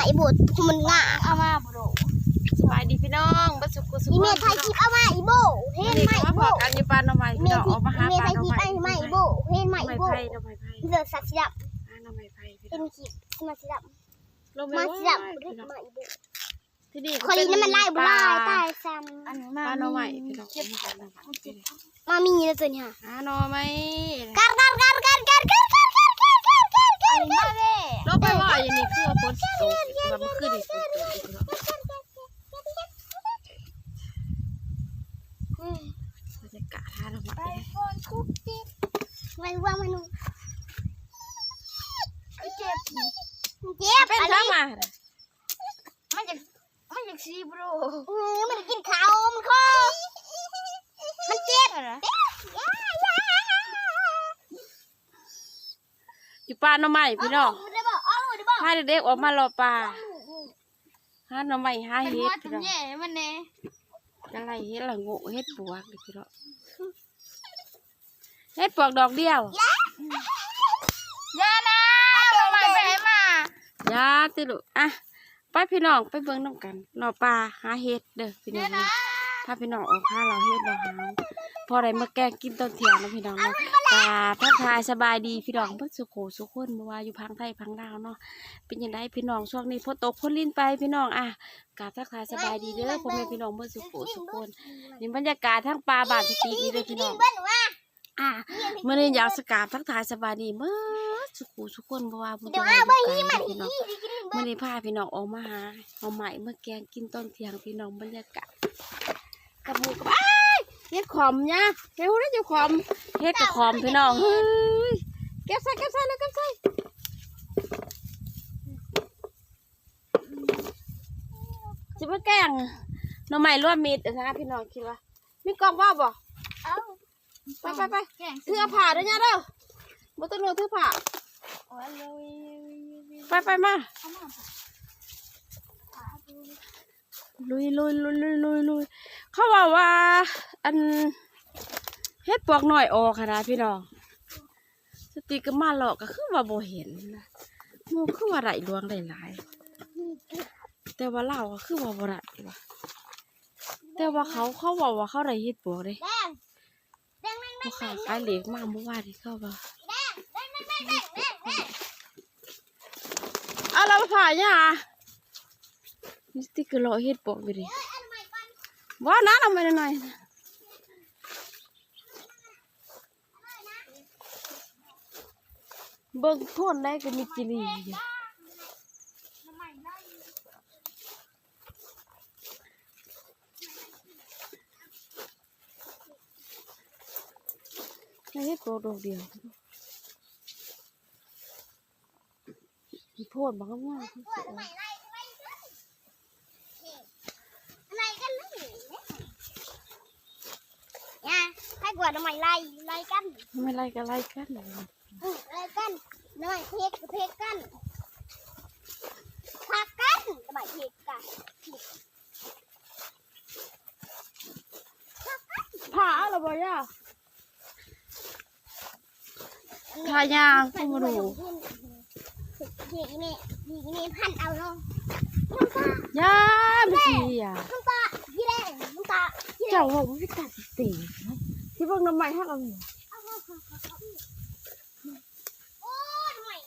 ອີໂບ ມັນງາມ ເອົາມາບໍ່ໂດ. ສະບາຍດີພີ່ນ້ອງເບິດສຸຂູສຸຄົນ ອີເມໄທທິບເອົາມາອີໂບ ເຫັນໄໝ້ອີໂບ ມາພໍ້ກັນຢູ່ປ່າໜໍ່ໄມ້ພີ່ນ້ອງ ອອກມາຫາປ່າໜໍ່ໄມ້ ອີເມໄທທິບເອົາມາອີໂບ ເຫັນໄໝ້ອີໂບ ໜໍ່ໄມ້ໄຜ່ ໜໍ່ໄມ້ໄຜ່ ເຫຼືອສັດສີດຳ ອ່າ ໜໍ່ໄມ່ໄຜ່ ເຫັນຄລິບມາສີດຳ ລົງໄປ ມາສີດຳ ເບິ່ງພີ່ນ້ອງ ໄໝ້ອີໂບ ທີ່ນີ້ ຂ້ອຍນີ້ມັນຫຼາຍບໍ່ຫຼາຍ ຕາຍຊ້ຳ ອັນນີ້ ປ່າໜໍ່ໄມ້ພີ່ນ້ອງ ເກັບ ມາມີແລ້ວຕົວນີ້ ຫາໜໍ່ໄມ້ ກັນ ກັນ ກັນ ກັນ ອັນນີ້ມາເດ້ ລົງໄປບໍ່ ອັນນີ້ຄືວ່າຝົນຊິຕົກ ແຕ່ວ່າມື້ຄືນນີ້ຝົນຕົກຢູ່ພີ່ນ້ອງ ອືມ ບັນຍາກາດຫາໜໍ່ໄມ້ ໄປກ່ອນກຸກກິກ ໄວ້ວາງມາໜູ ເຈັບ ເຈັບ ເປັນ ອັນນີ້ ທຳມາ ມັນຢາກ ມັນຢາກຊີບໂຣ ເອີ ມັນກິນເຂົ້າ ມັນຄໍ ມັນເຈັບ ເຈັບ ຢ່າ ຢ່າ ຢູ່ປ່າໜໍ່ໄມ້ພີ່ນ້ອງ ເອົາລູກໄດ້ບໍ່ ເອົາລູກໄດ້ບໍ່ ພາເດັກໆອອກມາເລາະປ່າ ເອົາລູກ ຫາໜໍ່ໄມ້ຫາເຫັດພີ່ນ້ອງ ມັນແດ່ ກະໄລ່ເຫັດລະໂງກ ເຫັດປວກນີ້ພີ່ນ້ອງ ເຫັດປວກດອກດຽວ ຢ່ານະ ໜໍ່ໄມ້ໄປໃຫ້ໝາ ຢ່າຕິລູກ ອ່ະ ໄປພີ່ນ້ອງ ໄປເບິ່ງນຳກັນ ເລາະປ່າຫາເຫັດເດີພີ່ນ້ອງ ພາພີ່ນ້ອງອອກຫາເລາະເຫັດເລາະຫາ ພໍໄດ້ມາແກງກິນຕອນທ່ຽງເນາະພີ່ນ້ອງເນາະ ກະທັກທາຍສະບາຍດີພີ່ນ້ອງເບິດສຸຂູສຸຄົນ ບໍ່ວ່າຢູ່ພັງໄທພັງລາວເນາະ ເປັນຈັ່ງໃດພີ່ນ້ອງ ຊ່ວງນີ້ຝົນຕົກຝົນລິນໄປພີ່ນ້ອງ ອ່ະ ກາບທັກທາຍສະບາຍດີເດີພໍ່ແມ່ພີ່ນ້ອງເບິດສຸຂູສຸຄົນ ນີ້ບັນຍາກາດທາງປ່າບ້ານສະຕີກນີ້ເດີພີ່ນ້ອງ ອ່າ ມື້ນີ້ຢາກສະກາບທັກທາຍສະບາຍດີເບິດສຸຂູສຸຄົນ ບໍ່ວ່າຜູ້ໃດຢູ່ໄກພີ່ນ້ອງ ມື້ນີ້ພາພີ່ນ້ອງອອກມາຫາໜໍ່ໄມ້ມາແກງກິນຕອນທ່ຽງພີ່ນ້ອງ ບັນຍາກາດກັບໝູ່ກັບ ອ້າຍ ເຫັດຂອມຍາ ເຫັດຫຍັງເຈົ້າຂອມ ເຫັດກະຂອມພີ່ນ້ອງ ເຮີ້ຍ ເກັບໃສ່ ເກັບໃສ່ ເກັບໃສ່ ຊິມາແກງໜໍ່ໄມ້ລວມມິດນະ ພີ່ນ້ອງຄິດວ່າ ມີກ້ອງເວົ້າບໍ່? ເອົາ ໄປ ໄປ ໄປ ແກງ ຖືເອົາຜ້າເດີຍາເດີ ບໍ່ຕ້ອງໜູຖືຜ້າ ໂອ້ຍ ໄປ ໄປ ມາ ເອົາມາ ລຸຍ ລຸຍ ລຸຍ ລຸຍ ລຸຍ ລຸຍ ເຂົາເວົ້າວ່າ ອັນ ເຫັດປວກນ້ອຍອອກຫັ້ນນະພີ່ນ້ອງ ສະຕິກກໍມາເລາະກໍຄືວ່າບໍ່ເຫັນນະ ໝູ່ຄືວ່າໄດ້ຫຼວງໄດ້ຫຼາຍ ແຕ່ວ່າລາວກໍຄືວ່າບໍ່ໄດ້ວ່າ ແຕ່ວ່າເຂົາ ເຂົາເວົ້າວ່າເຂົາໄດ້ເຫັດປວກເດ້ ພໍ່ຄ້າຂາຍເລກມາມື້ວານນີ້ເຂົາວ່າ ເອົາລະມາຜ່າຫຍັງ ມີສະຕິກເກີເລາະເຫັດປວກຢູ່ເດ້ ບໍ່ນະ ເອົາມາໜ້ອຍໆ ເບິ່ງໂພນໃດກໍມີຈີລີຢູ່ ໃຫ້ເຫັດກອກດອກດຽວ ໂພນບັກງາມໆ ໄລ່ກັນເລີຍ ຍາ ໃຜກວາດໜໍ່ໄມ້ໄລ່ ໄລ່ກັນ ໜໍ່ໄມ້ໄລ່ກໍໄລ່ກັນ ເອີ ໄລ່ກັນ ໜໍ່ໄມ້ເພັກກໍເພັກກັນ ພັກກັນ ໜໍ່ໄມ້ເພັກກັນ ຜ່າແລ້ວບໍ່ຍາ? ຖ້າຍ່າງ ຜູ້ມາດູ ນີ້ແມ່ ນີ້ແມ່ພັນເອົາເນາະ ຍ່າ ມັນຊິເຫຍ ນ້ຳຕາ ພີ່ແດງ ນ້ຳຕາ ເຈົ້າເວົ້າບໍ່ມີຕາຕິເຕ ຊິເບິ່ງໜໍ່ໄມ້ຫັ້ນເອົາ ໂອ້ຍ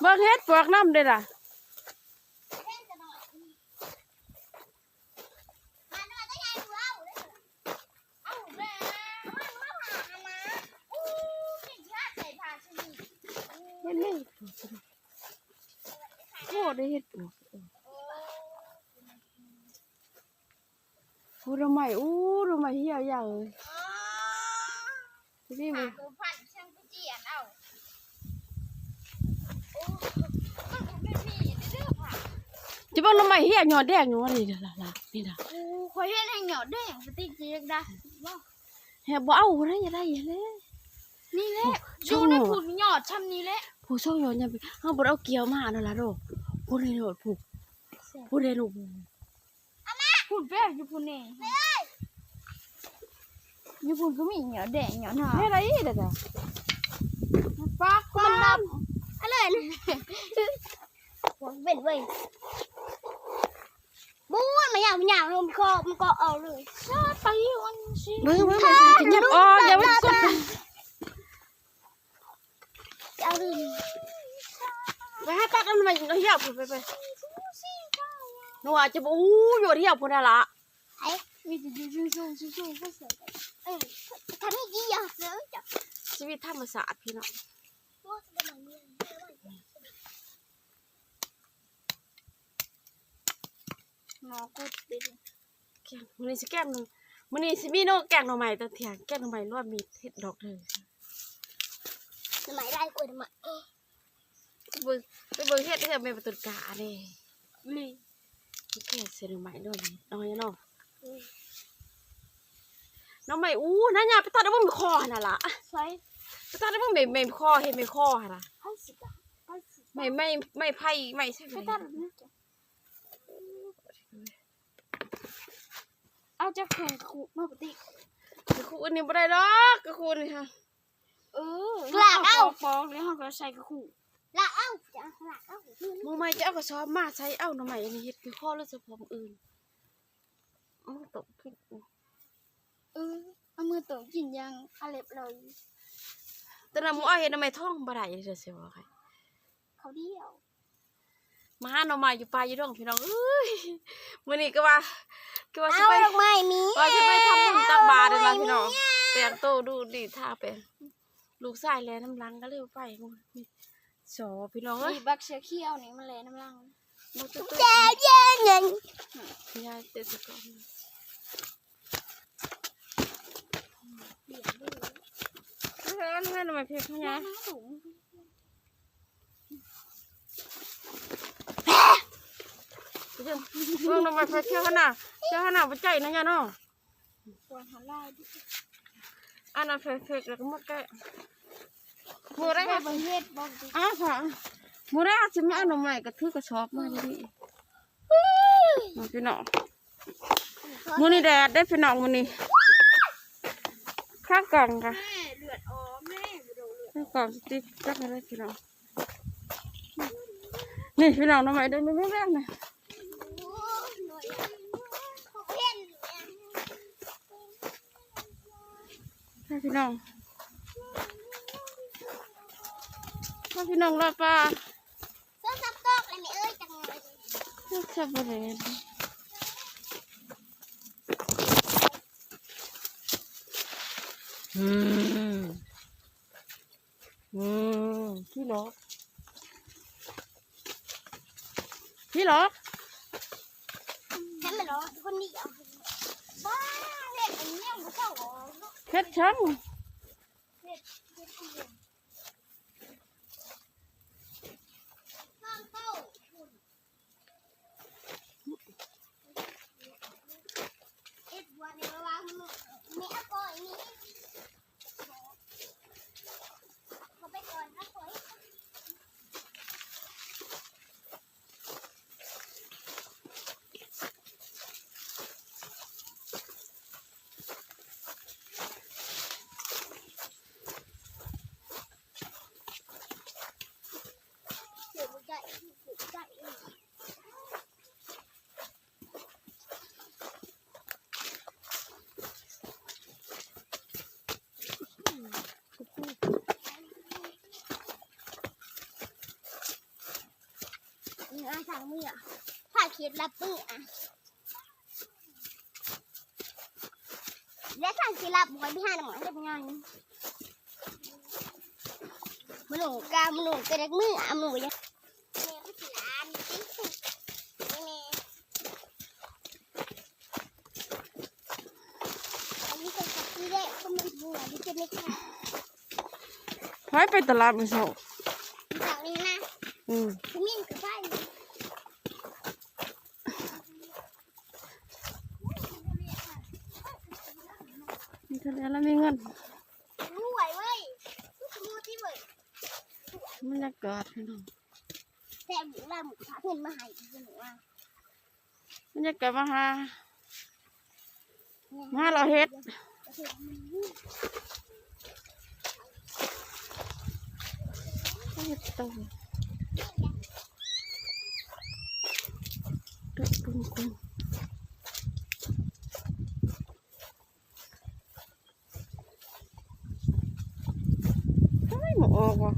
ເບິ່ງເຫັດປວກນຳເດ້ລະ. ເຫັນເລີຍ ໂອ້ ໄດ້ເຫັດປວກ ໂອ້ ດອກໄມ້ ໂອ້ ດອກໄມ້ເຫ່ຽວຢາເອີຍ. ນີ້ບໍ່ ຈະເບິ່ງໜໍ່ໄມ້ເຫ່ຽວຍອດແດງຢູ່ນີ້ລະ ນີ້ລະ ໂອ້ ຂ້ອຍເຫັນໃຫ້ຍອດແດງ ສະຕິກເຈັກດາ ແຮງບໍ່ເອົາໄດ້ ໄດ້ແລ້ວ ນີ້ແຫຼະ ຢູ່ໃນພຸ້ນຍອດຊ່ຳນີ້ແຫຼະ ຜູ້ຊອກຍອດຍັງໄປ ເຮົາບໍ່ໄດ້ເອົາກ່ຽວມານັ້ນລະດອກ ພຸ້ນໃນຍອດພຸ້ນ ພຸ້ນໃນລູກ ພຸ້ນແປະຢູ່ພຸ້ນແນ່ ຢູ່ພຸ້ນກໍມີຍອດແດງຍອດຫາ ແມ່ນໄດ໋ເດ້ອ ປາກ ມັນດຳ ອັນນັ້ນ ເປັນເວີຍ ບູ້ຍ ມາຍາວໆ ມັນກໍ ມັນກໍອອກເລີຍ ຊາດໄປ ມັນຊິ ເບິ່ງ ເບິ່ງ ເບິ່ງ ຈະຫຍັບອອກ ຢ່າໄປກົດ ເອົາເລີຍ ໄປຫາຕັດເອົາໄມ້ ເອົາຮຽວພຸ້ນ ໄປ ໄປ ໜ່ວຍຈະບໍ່ ອູ້ຍ ຢູ່ຮຽວພຸ້ນນະລະ ໄອ້ ມີແຕ່ຢູ່ສູງໆ ສູງໆ ກໍເສືອ ເອີ ທຳນີ້ດີອ່ະ ເສືອ ຊີວິດທຳມະຊາດພີ່ນ້ອງ. ໝໍກຸດເປັນ ແກງ ມື້ນີ້ຊິແກງ ມື້ນີ້ຊິມີໜໍ່ ແກງໜໍ່ໄມ້ຕອນທ່ຽງ ແກງໜໍ່ໄມ້ລວມມີດເຫັດດອກເດີ ໜໍ່ໄມ້ຫຼາຍກວ່າໜໍ່ໄມ້ ໄປເບິ່ງ ໄປເບິ່ງເຫັດແຖວແມ່ປະຕູກາເດ້ ນີ້ ແກງໃສ່ໜໍ່ໄມ້ລວມມີດ ເນາະ ເນາະ ອືມ ໜໍ່ໄມ້ ອູ້ ນາຍາ ໄປຕັດເອົາເບິ່ງແມ່ຄໍຫັ້ນນະລະ ໃສ ໄປຕັດເອົາເບິ່ງແມ່ ແມ່ຄໍ ເຫັນແມ່ຄໍຫັ້ນນະ ໃຜຊິຕັດ ໃຜຊິຕັດ ໄມ້ ໄມ້ ໄມ້ໄຜ່ ໄມ້ໃຊ້ໄຟ ໄປຕັດ ເອົາຈາກເຄື່ອງຂູດມາປະຕິ ຂູດອັນນີ້ບໍ່ໄດ້ດອກ ຂູດນີ້ຫັ້ນ ເອີ ລາກເອົາ ປອກໆ ແລ້ວເຮົາກໍໃສ່ຂະຂູດ ລາກເອົາ ລາກເອົາ ມື້ໃໝ່ຈະເອົາກະສອບມາໃສ່ ເອົາໜໍ່ໄມ້ອັນນີ້ເຮັດຄືຂໍເລີຍສະພອບອື່ນ ເອົາຕົ້ມກິນ ເອີ ເອົາມືຕົ້ມກິນຢ່າງອະເລັບລອຍ ແຕ່ນຳໝູອ້າຍເຮັດໜໍ່ໄມ້ທອງບໍ່ໄດ້ເດີ ຊິບອກໃຫ້ ເຂົ້າດຽວ ມາຫາໜໍ່ໄມ້ຢູ່ປ່າຢູ່ດົງພີ່ນ້ອງເອີຍ ມື້ນີ້ກໍວ່າ ກໍວ່າຊິໄປ ເອົາດອກໄມ້ມີ ວ່າຊິໄປທຳບຸນຕັກບາດນັ້ນລະພີ່ນ້ອງ ແຕ່ງໂຕດູດີ ທາແປ້ງ ລູກຊາຍແລ່ນນຳຫຼັງກໍເລີຍໄປ ໂອ້ຍ ສໍພີ່ນ້ອງເອີຍ ນີ້ບັກເສືອຂຽວນີ້ມັນແລ່ນນຳຫຼັງ ແຈວເຢັນ ຍາຍເຕະສະກອນ ເອີ ອັນນັ້ນໜໍ່ໄມ້ເຜັດຂອງຍາຍ ເບິ່ງໜໍ່ໄມ້ເຜັດຂຽວຫັ້ນນະ ຂຽວຫັ້ນນະ ບໍ່ໃຈນະຍາຍເນາະ ອັນນັ້ນເຜັດໆ ແລ້ວກໍມາແກະ ມື້ໃດ ໄປເຮັດບໍ່ ອ້າວ ມື້ໃດຊິມາເອົາໜໍ່ໄມ້ກໍຖືກະສອບມາເດ ພີ່ນ້ອງ ມື້ນີ້ແດດເດ້ພີ່ນ້ອງ ມື້ນີ້ ຂາກອງກະ ແມ່ເລືອດອອກແມ່ ຂາກອງຕິດຈັກແລ້ວພີ່ນ້ອງ ນີ້ພີ່ນ້ອງ ໜໍ່ໄມ້ເດ້ ນີ້ແບບນີ້ ໃຫ້ພີ່ນ້ອງ ໃຫ້ພີ່ນ້ອງລອດປ່າ ເສືອສັບຕອກແລ້ວແມ່ເອີຍ ຈັກໜ້ອຍ ສັບບໍ່ໄດ້ ອືມ ອືມ ຂີ້ຫຼອກ ຂີ້ຫຼອກ ໃຫ້ມັນຫຼອກຄົນດຽວ ບ້າ ເຮັດອັນນີ້ບໍ່ເຈົ້າອອກ ເຮັດຫຍັງ ເຮັດ ເຮັດອັນນີ້ ນີ້ ອ້າຍ ທາງເມືອ ພາຄິດລັບເມືອ ແລະ ທາງຊິລັບ ບໍ່ຄ່ອຍໄປຫານຳໝໍເຮັດຫຍັງ ມະນຸກະ ມະນຸກະຢາກເມືອ ມະນຸກະຢາກ ໃຜໄປຕະຫຼາດມື້ເຊົ້າ? ມື້ເຊົ້ານີ້ນະ ອືມ ມີນກໍໄປ ມີເທົ່າໃດລະມີເງິນ ລວຍເວີຍ ຮູ້ຕິເວີຍ ບັນຍາກາດພີ່ນ້ອງ ແຊບຢູ່ລະ ເພິ່ນມາໃຫ້ອີກ ເພິ່ນວ່າ ບັນຍາກາດມາຫາ ມາເລາະເຫັດ ເຮັດໂຕ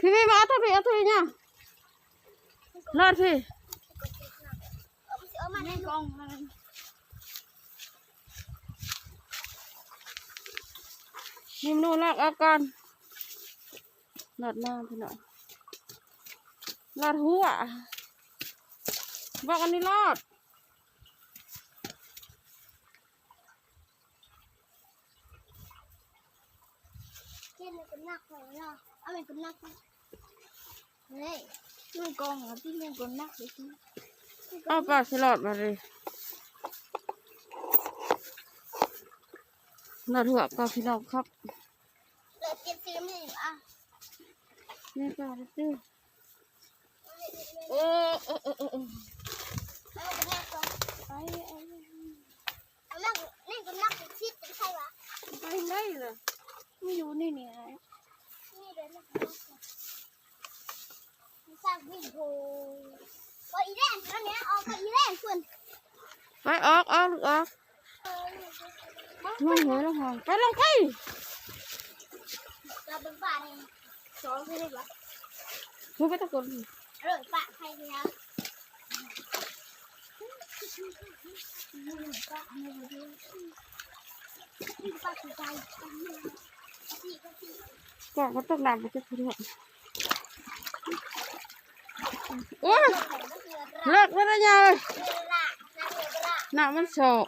ພີ່ ພີ່ ມາເອົາໂຕພີ້ ເອົາໂຕພີ້ຍາ ລອດພີ້. ນີ້ໜູລາກອອກກ່ອນ ລອດມາພີ່ນ້ອງ ລອດຫົວ ບອກອັນນີ້ລອດ. ເຮັດໃຫ້ເປັນໜັກເລີຍເນາະ ເອົາໃຫ້ເປັນໜັກເລີຍ ມັນກອງເອົາຕິ ມັນກອງໜັກເລີຍຕິ ເອົາປາສະຫຼອດມາເລີຍ ໜອດຫົວກໍພີ່ນ້ອງຄັບ ເລີຍເກັບຊິມນີ້ ອ່ະ ນີ້ກໍຕິ. ໂອ້ ໂອ້ ໂອ້ ໂອ້ ໂອ້ ເອົາແມ່ນກໍນັບສິບເປັນໃຜວະ ໄປໄດ້ລະ ມັນຢູ່ໃນນີ້ ນີ້ເດີ ມັນສ້າງວິນໂທ ກໍອີແລນ ຕອນນີ້ອອກກໍອີແລນພຸ້ນ ໄປ ອອກ ອອກ ລູກອອກ. ລົງເຮີຍ ລົງເຮີຍ ໄປ ລົງໄປ ຈະເບິ່ງປາແດ່ ສອງເທື່ອເລີຍຫວະ ເຮີຍ ໄປຕະໂກນ ເອີ ປາໃຜເດີ ປາໃຜ ເກາະມັນຕົກນ້ຳໄປຈັກເທື່ອ. ໂອ້ຍ ເລິກແລ້ວນະຍາເອີຍ ນ້ຳມັນຊອກ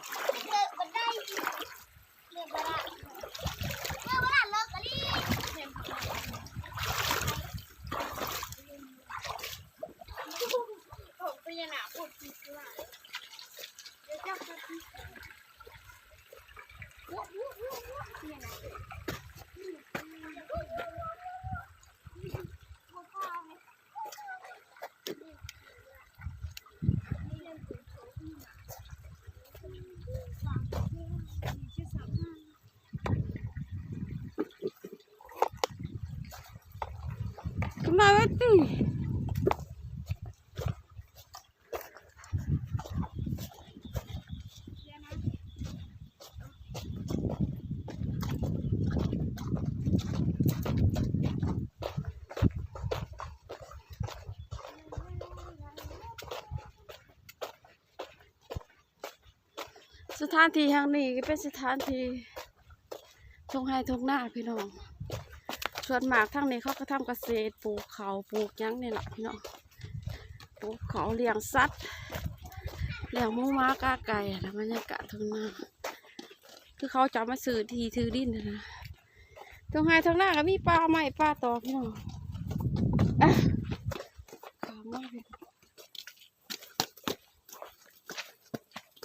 ຂຶ້ນມາເວີຍຕິ. ສະຖານທີ່ແຫ່ງນີ້ກໍເປັນສະຖານທີ່ທົ່ງໄຮ່ທົ່ງນາພີ່ນ້ອງ ສ່ວນມາກທາງນີ້ເຂົາກໍທຳກະເສດ ປູກເຂົ້າ ປູກຫຍັງນີ້ລະພີ່ນ້ອງ ປູກເຂົ້າ ລ້ຽງສັດ ລ້ຽງໝູ ໝາ ກາ ໄກ່ ແລ້ວບັນຍາກາດທົ່ງນາ ຄືເຂົາຈະມາຊື້ທີ່ຊື້ດິນຫັ້ນນະ ທົ່ງໄຮ່ທົ່ງນາກໍມີປ່າໄມ້ປ່າຕອກພີ່ນ້ອງ ອ່ະ ຂ້າມມາ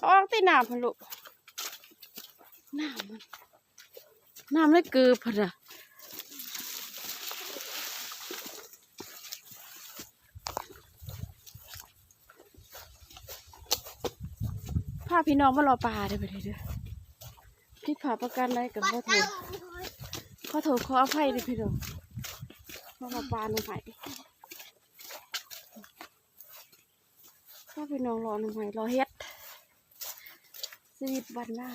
ອອກຕິນ້ຳພຸ້ນລູກ ນ້ຳມັນ ນ້ຳໃນກືບພຸ້ນນະ ພາພີ່ນ້ອງມາເລາະປ່າເດີ ບາດນີ້ເດີ ຜິດພາດປະການໃດກໍຂໍໂທດ ຂໍໂທດຂໍອະໄພເດີພີ່ນ້ອງ ມາເລາະປ່າໜໍ່ໄມ້. ພາພີ່ນ້ອງເລາະໜໍ່ໄມ້ເລາະເຫັດ ຊີວິດບ້ານນາ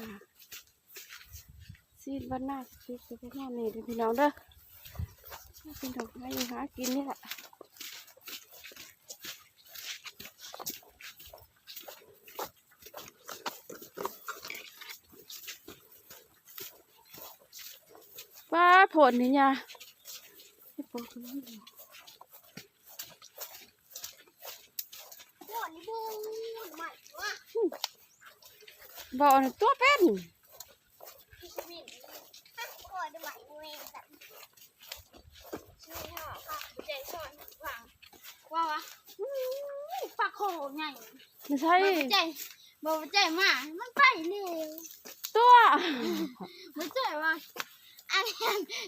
ຊີວິດບ້ານນາຊິເປັນປະມານນີ້ເດີພີ່ນ້ອງເດີ ພາພີ່ນ້ອງຫາຢູ່ຫາກິນນີ້ລະ. ໂພດນີ້ຍາ ໂພດນີ້ບູດໃໝ່ວະ ບໍ່ ຕົວະເປັນ ວ່າ ວ່າ ປາຄໍໃຫຍ່ ບໍ່ໃຊ່ ບໍ່ໃຈ ບໍ່ໃຈມາ ມັນໄປເລັວ ຕົວະ ບໍ່ໃຈວ່າ ອັນ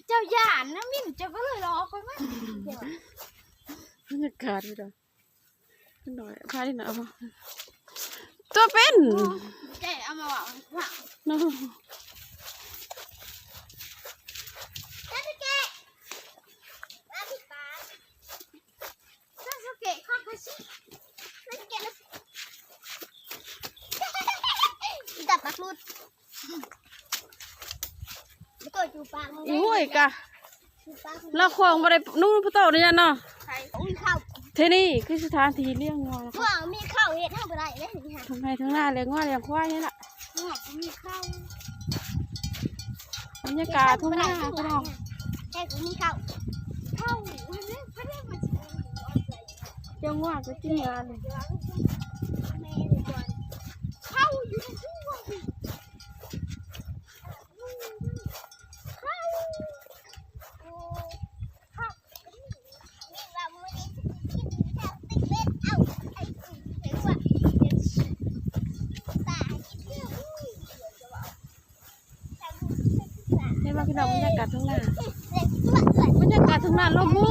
ເຈົ້າຢ້ານນະມິນ ເຈົ້າກໍເລີຍຫຼອກຂ້ອຍມາ ບັນຍາກາດ ໜ້ອຍ ພານິດໜ້ອຍ ເອົາບໍ່ ຕົວະເປັນ ແຈເອົາມາເວົ້າໃຫ້ຟັງເນາະ ຊາສຸເກະ ຄອນຄາຊິ ຊາສຸເກະ ອີຕາປາກຫຼຸດ ໂອ້ຍກະ ລາວຂວາງບໍ່ໄດ້ນຸ່ງປະໂຕນີ້ນະເນາະ ເທນີ້ຄືສະຖານທີ່ລ້ຽງງົວນະ ມີເຂົ້າເຮັດເຮົາບໍ່ໄດ້ເດ້ ທັງໄຮ່ທັງນາລ້ຽງງົວລ້ຽງຄວາຍນີ້ລະ ງົວບໍ່ມີເຂົ້າ ບັນຍາກາດທົ່ງນາພີ່ນ້ອງ ແຕ່ບໍ່ມີເຂົ້າ ເຂົ້າ ເຈົ້າງົວກໍກິນເຫຼືອເລີຍ ເຂົ້າຢູ່ໃນທົ່ງ ເຫັນບໍ່ພີ່ນ້ອງ ບັນຍາກາດທົ່ງນາ ບັນຍາກາດທົ່ງນາລົມໂຫຍ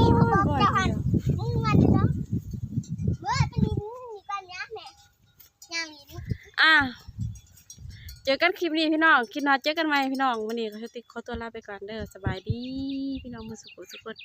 ໆ ອ່າ ເຈີກັນຄລິບນີ້ພີ່ນ້ອງ ຄລິບໜ້າເຈີກັນໃໝ່ພີ່ນ້ອງ ມື້ນີ້ກໍຊິຂໍຕົວລາໄປກ່ອນເດີ ສະບາຍດີພີ່ນ້ອງເບິດສູ່ຜູ້ສູ່ຄົນ.